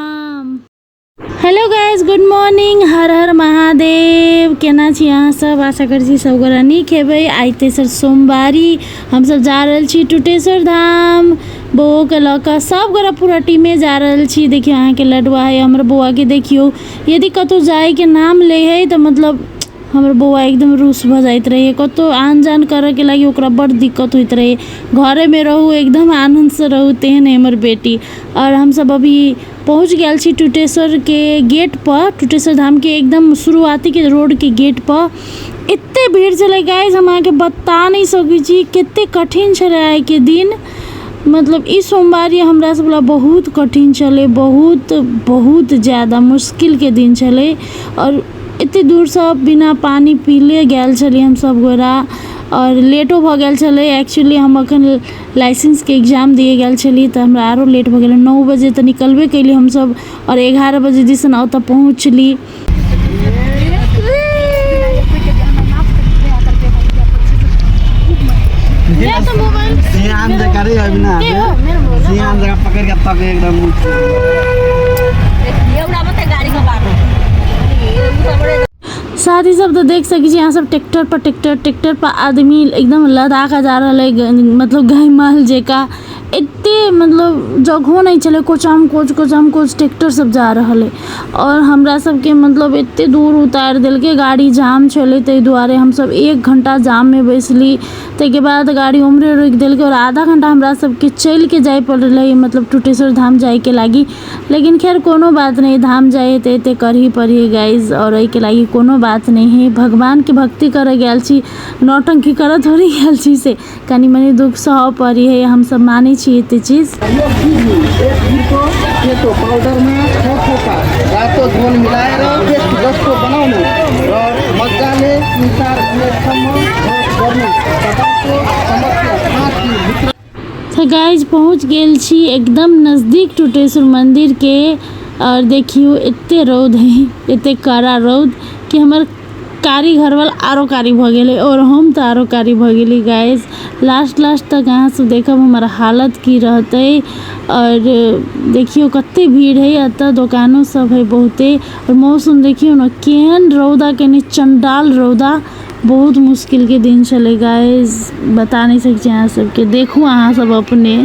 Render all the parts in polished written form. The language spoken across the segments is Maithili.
Dham. Hello guys, good morning, हर हर महादेव। केना छी अहाँ सब? आशा करै छी सब गोरा नीक हेबै। आइ तेसर सोमवारी, हमसब जा रहल छी टुटेश्वर धाम बौओके लऽ कऽ। सब गोरा पूरा टीमे जा रहल छी। देखियौ अहाँके लडुआ है हमर बौआके। देखियौ, यदि कतहु जाइके नाम लै है तऽ मतलब हमर बौआ एकदम रुस भऽ जाइत रहैए। कतहु आन जान करऽके लागि ओकरा बड्ड दिक्कत होइत रहैए। घरेमे रहू, एकदम आनन्दसँ रहू, तेहन अइ हमर बेटी। आओर हमसब अभी पहुँच गेल छी टुटेश्वरके गेटपर, टुटेश्वर धामके एकदम शुरुआतीके रोडके गेटपर। एते भीड़ छलै गाइस, हम अहाँके बता नहि सकै छी कते कठिन छलै आइके दिन। मतलब ई सोमवारी हमरा सब लए बहुत कठिन छलै, बहुत बहुत ज्यादा मुश्किलके दिन छलै। आओर एते दूरसँ बिना पानि पीले गेल छलियै हम सब गोरा, आओर लेटो भऽ गेल छलै। एक्चुअली हम अखन लाइसेंसके एग्जाम दिए गेल छलियै तऽ हमरा आरो लेट भऽ गेलै। 9 बजे तऽ निकलबे कयली हमसब आओर 11 बजे दिसन ओतऽ पहुँचली। सियान जका रे अभी ना, सियान जका पकड़ के तक एकदम। साथी सब, तऽ देख सकै छी अहाँ सब, ट्रैक्टर पर ट्रैक्टर, ट्रैक्टर पर आदमी एकदम लदा कऽ जा रहल अइ, मतलब गाय माल जकाँ। एते मतलब जगहो नहि छलै, कोचाम कोच कोचाम कोच ट्रैक्टर सब जा रहल अइ। आओर हमरा सबके मतलब एते दूर उतारि देलकै। गाड़ी जाम छलै, ताहि दुआरे हमसब 1 घण्टा जाममे बैसली। ताहिके बाद गाड़ी उम्हरे रोकि देलकै आओर आधा घण्टा हमरा सबके चलिके जाय पड़लै, मतलब टुटेश्वर धाम जायके लागि। लेकिन खैर कोनो बात नहि, धाम जाइ है तऽ एते करही पड़ही गाइज। आओर एहिके लागि कोनो बात नहि है, भगवानके भक्ति करऽ गेल छी, नौटंकी करऽ थोड़ी गेल छी। से कनि मनि दुःख सहऽ पड़ी है, हमसब मानै छी एते चीज। सेतो पाउडरमा 6 थोपा रातो झोल मिलाएर पेस्ट जस्तो बनाउनु र मजाले 3-4 मिनटसम्म गर्नु। तपाईँको समस्या 5 दिनभित्र। तऽ गाइज, पहुँच गेल छी एकदम नजदीक टुटेश्वर मन्दिरके। आओर देखियौ, एते रौद है, एते कड़ा रौद कि हमर कारी घरवाला आरो कारी भऽ गेलै आओर हम तऽ आरो कारी भऽ गेली। गाइज, लास्ट लास्ट तक अहाँ सब देखब हमर हालत की रहतै। आओर देखियौ कते भीड़ है एतऽ, दोकानो सब है बहुते। आओर मौसम देखियौ ने, केहन रौदा केने, चंडाल रौदा। बहुत मुश्किलके दिन छलै गाइज, बता नहि सकै छी अहाँ सबके। देखू अहाँ सब अपने।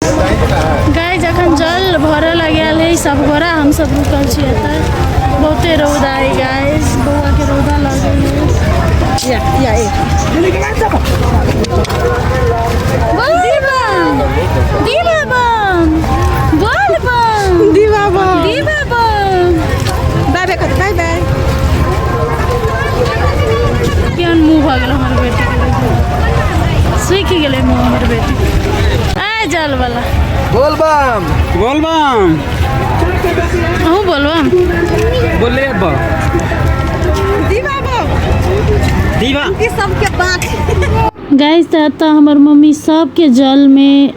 गाइज, अखन जल भरऽ लगल है सब गोरा, हमसब रुकल छी एतऽ। बहुते रौदा है गाइज, बौआके रौदा लगल है। बोल बम, दीवा बम, बोल बम, दीवा बम, दीवा बम। बाय बाय कर, बाय बाय। केहन मुँह भऽ गेल हमर बेटीके, सुखि गेलै मुँह हमर बेटी। आय जल वाला। बोल बम, बोल बम। अहूँ बोलबम। बोले बम। दीवा बम। दीवा। ई सबके बात। गाइस, तऽ एतऽ हमर मम्मी सबके जलमे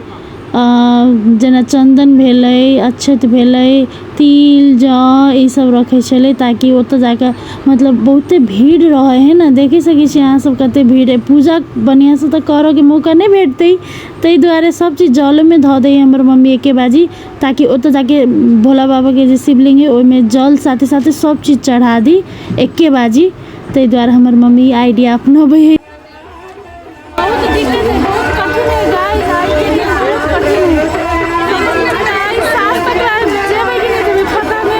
जेना चन्दन भेलै, अक्षत भेलै, तिल जौ, ई सब रखै छलै, ताकि ओतऽ जाकऽ मतलब बहुते भीड़ रहै है ने। देखि सकै छी अहाँ सब कते भीड़ है। पूजा बढ़िआँसँ तऽ करऽके मौका नहि भेटतै, ताहि दुआरे सब चीज जलमे धऽ दै है हमर मम्मी एके बाजी, ताकि ओतऽ जाके भोला बाबाके जे शिवलिंग है, ओहिमे जल साथे साथे सब चीज चढ़ा दी एके बाजी। ताहि दुआरे हमर मम्मी ई आइडिया अपनबै है। बहुत दिक्कत है, बहुत कठिन है गाइस, आइके दिन बहुत कठिन है। आइ साँझ तक जेबै कि नहि जेबै, पता नहि।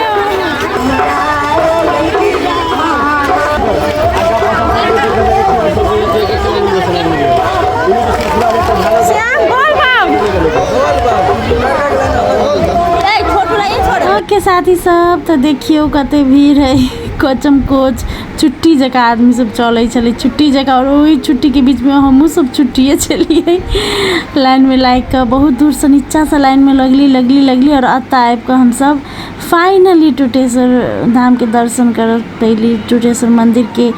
श्याम, बोल बम। ओके साथी सब, तऽ देखियौ कते भीड़ है। कोचम कोच चुट्टी जकाँ आदमी सब चलै छलै, चुट्टी जकाँ। आओर ओहि चुट्टीके बीचमे हमहूँ सब चुट्टिए छलियै। लाइनमे लागि कऽ बहुत दूरसँ नीचाँसँ लाइनमे लगली लगली लगली, आओर एतऽ आबि कऽ हमसब फाइनली टुटेश्वर धामके दर्शन करऽ पयली। टुटेश्वर मन्दिरके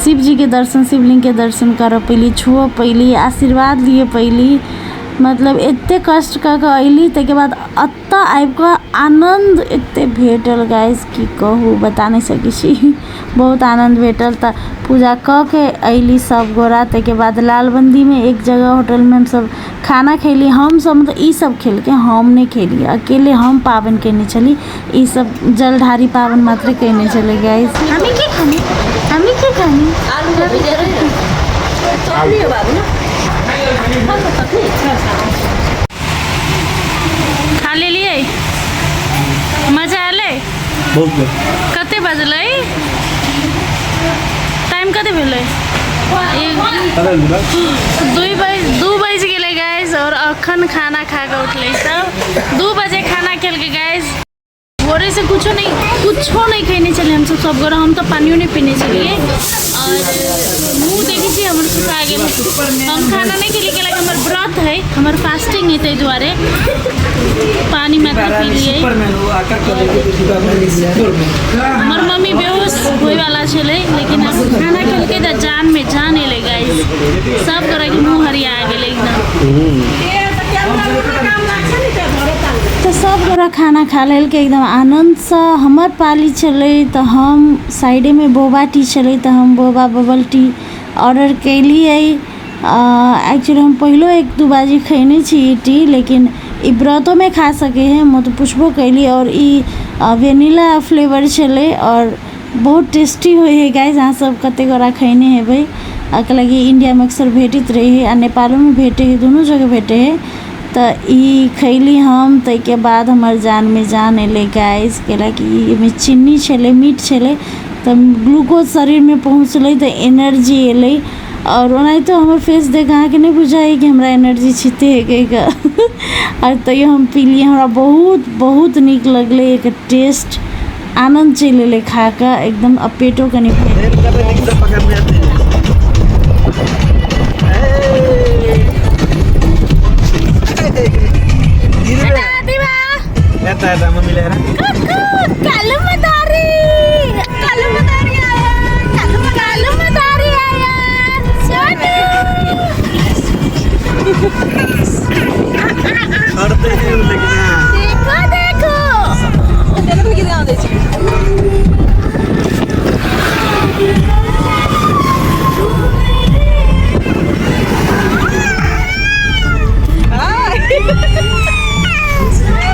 शिवजीके दर्शन, शिवलिङ्गके दर्शन करऽ पयली, छुअ पयली, आशीर्वाद लिअ पयली। मतलब एते कष्ट कऽ कऽ अयली, ताहिके बाद एतऽ आबि कऽ आनन्द एते भेटल गाइस की कहू, बता नहि सकै छी, बहुत आनन्द भेटल। तऽ पूजा कऽ के अयली सब गोरा। ताहिके बाद लालबन्दीमे एक जगह होटलमे हमसब खाना खयली। हमसब मतलब ई सब खेलकै, हम नहि खेलियै, अकेले हम पाबनि कयने छली। ई सब जलधारी पाबनि मात्र कयने छलै गाइस। हमी के खानी, हमी के खानी। खा लेलियै, मजा एलै बहुत। कते बजलै टाइम? कते भेलै? 2 बज 2 बजि गेलै गाइस, आओर अखन खाना खा कऽ उठलै सब। 2 बजे खाना खेलकै गाइस। भोरे से कुछो नहीं, कुछो नहीं खेने छलियै हमसब सब गोरा। हम तऽ पानियो नहि पीने छलियै आओर मुँह देखै छी हमर, सुखा गेल। हम खाना नहि खेलियै कैलाकि हमर व्रत है, हमर फास्टिंग है, ताहि दुआरे पानी मात्र पीलियै। हमर मम्मी बेहोश होइवाला छलै, लेकिन आब खाना खेलकै तऽ जानमे जान एलै गाइस। सब गोराके मुँह हरिया गेलै एकदम। तऽ सब गोरा खाना खा लेलकै एकदम आनन्दसँ। हमर पाली छलै तऽ हम साइडेमे बोबा टी छलै, तऽ हम बोबा बबल टी ऑर्डर केलियै। एक्चुअली हम पहिलो एक दू बाजी खयने छी ई टी, लेकिन ई व्रतोमे खा सकै है, हम तऽ पुछबो कैली। आओर ई वेनिला फ्लेवर छलै आओर बहुत टेस्टी होइ है गाइस। अहाँ सब कते गोरा खयने हेबै, कैलाकि इण्डियामे अक्सर भेटैत रहै है आ नेपालोमे भेटै है, दुनू जगह भेटै है। तऽ ई खैली हम, ताहिके बाद हमर जानमे जान एलै गाइस, कैलाकि एहिमे चीनी छलै, मीठ छलै, तऽ ग्लूकोज शरीरमे पहुँचलै तऽ एनर्जी एलै। आओर ओनाहितो हमर फेस देख अहाँके नहि बुझाइ कि हमरा एनर्जी छिते है कहि कऽ, आओर तैयो हम पीलियै। हमरा बहुत बहुत नीक लगलै एकर टेस्ट, आनन्द चलि एलै खा कऽ एकदम, आ पेटो कनि भरि। यता यता मम्मीले हेर। कालू मदारी, कालू मदारी आया, कालू, कालू मदारी आया। सोनू। छोड्दै नै उसले किन। देखो देखो। त्यसले पनि गीत गाउँदैछ।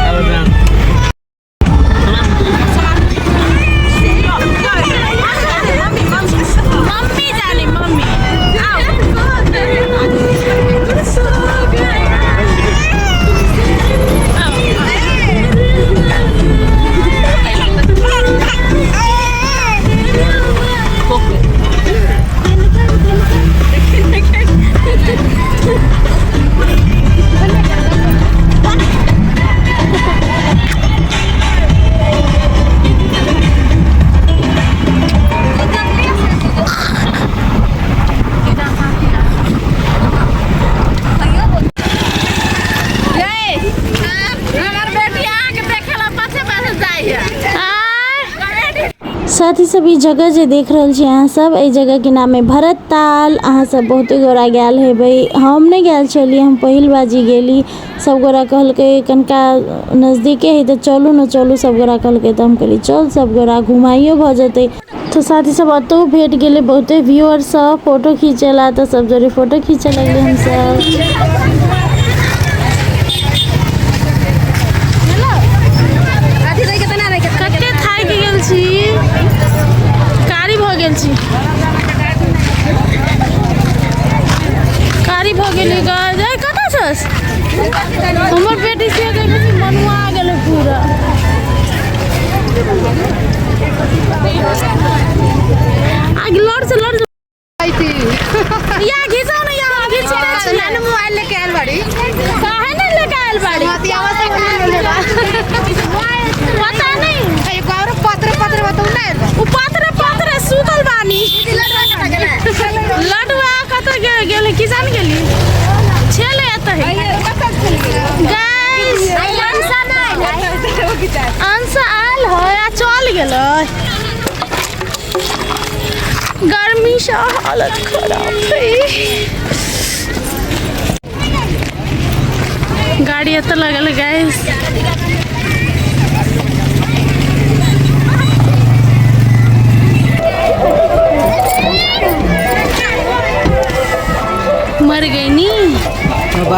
अब जान। मम्मी जाने, मम्मी आओ। हमर बेटी आके देखेला पाछे पाछे जाइए। साथी सब, ई जगह जे देख रहल छी अहाँ सब, एहि जगहके नाम है भरत ताल। अहाँ सब बहुते गोरा गेल हेबै, हम नहि गेल छलियै, हम पहिल बाजी गेली। सब गोरा कहलकै कनिका नजदीके है तऽ चलू ने, चलू, सब गोरा कहलकै, तऽ हम कहलियै चल सब गोरा, घुमाइयो भऽ जेतै। तऽ साथी सब, ओतहु भेट गेलै बहुते व्यूअर सब फोटो खींचेला, तऽ सब जोड़े फोटो खींचे लगली हमसब। अथी दैके तऽ नहि रहिके। कते थाकि गेल छी, कारी भऽ गेल छी, कारी भऽ गेली। गए कतऽ छस? हमर बेटी से देखै छी, मनुआ गेलै पूरा। आगे लड़ से लड़ या घिचाउ न, यहाँ घिचते छी। नानू मोबाइल लेके आयल बाड़ी। काहे नहीं लेके आयल बाड़ी? अथी आवाज से ले बा। पता नहीं। एगो और पत्र पत्र बताऊ ना आयल बा। उ पातरे पातरे सुतल बानी। लडुआ कतऽ गेलै की जान गेली, छेलै एतऽ है। गाइस, अंशा आयल है आ चल गेलै। गर्मी से हालत खराब है। गाड़ी एतऽ लगल है गाइस।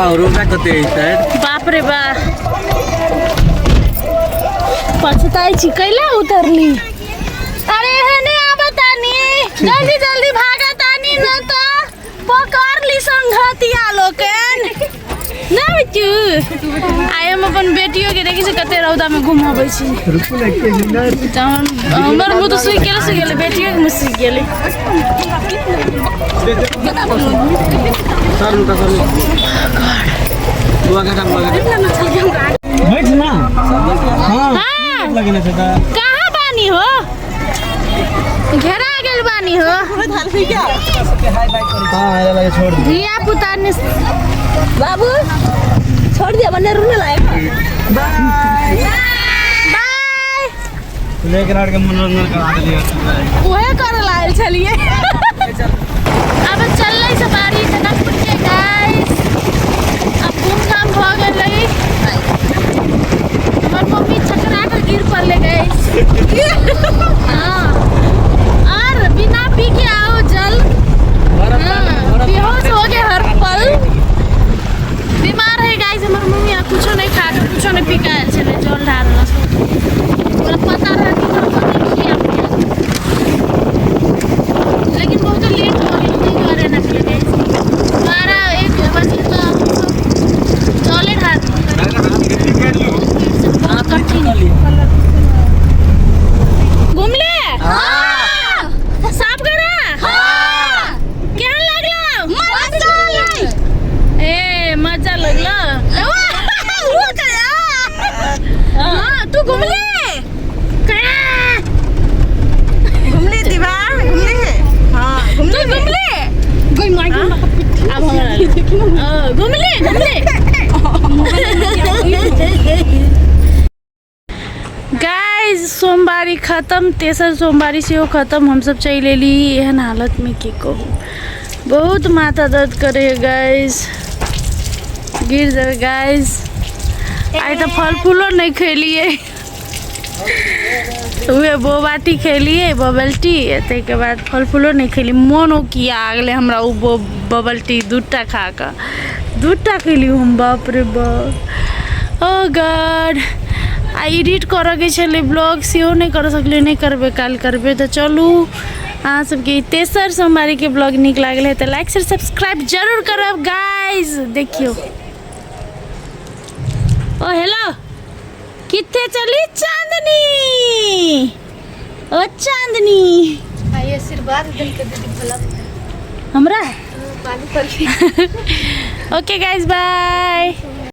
वाह रोका कते साइड। बाप रे बा, पछताई छी कैला उतरली। अरे हेने आबतानी, जल्दी जल्दी भागतानी न त पकड़ ली संघतिया लोकन ना बच्चू। आइ हम अपन बेटियो के देखै छी कते रौदा में घुमाबै छी। तहन हमर मुँह तऽ सुखि गेलै, सुखि गेलै, बेटियो के मुँह सुखि गेलै। सर उनका सर बुआ का बुआ का बैठ ना। हाँ हाँ लगने से कहाँ बानी हो? घेरा गेल बानी हो। हाँ लगे छोड़ दी। धिया पुता ने बाबू छोड़ दिया बन्ने रुने लायक। बाय लेकर आके मनोरंजन करा दिया। उहे करे लायल छलिए। अब चललै सवारी जनकपुर के गाइस। अब घूमघाम भ गेलै। हमर मम्मी चकरा के गिर पड़ले गाइस। हाँ और बिना पी के आओ जल। हाँ, बेहोश हो गए हर पल। बीमार है गाइस हमर मम्मी, आ कुछो नहीं खा के कुछो नहीं पी के आयल छलै, जल ढार रहल। ओकरा पता रहती तऽ हम नहीं खिया पिया। लेकिन बहुत लेट हो गेल ताहि दुआरे नहि भेलै गाइस। 12-1 बजे तऽ हमसब जले ढार बहुत कठिन। घुमले? हाँ। साफ करा? हाँ। केहन लागलो? मजा। ए मजा लगलो। हाँ तू घुमले? घुमली दीवा घुमली है। हाँ तू घुमले? अब हमरा घुमले घुमले। गाइस सोमवारी खत्म, तेसर सोमवारी सेहो खत्म। हमसब चलि एली एहन हालत में की कहू, बहुत माथा दर्द करे है गाइस, गिर जाए गाइस। आइ तऽ फल फूलो नहीं खेलिए, उहे बोबा टी खेलिए, बबल टी, ताहिके बाद फल फूलो नहीं खेली। मोन किया आ गेलै हमरा ओ बबल टी दूटा खा कऽ, दूटा खेली हम, बाप रे बाप। ओ गॉड, आ एडिट करऽके छलै ब्लॉग, सेहो नहि कर सकलियै, नहि करबै काल्हि करबै। तऽ चलू अहाँ सबके ई तेसर सोमवारीके ब्लॉग नीक लागल है तऽ लाइक शेयर सब्सक्राइब जरूर करब गाइस। देखियौ ओ हेलो, किथे चली चांदनी? ओ चांदनी आई आशीर्वाद दिल के दीदी भोला हमरा पानी पर। Okay guys, bye.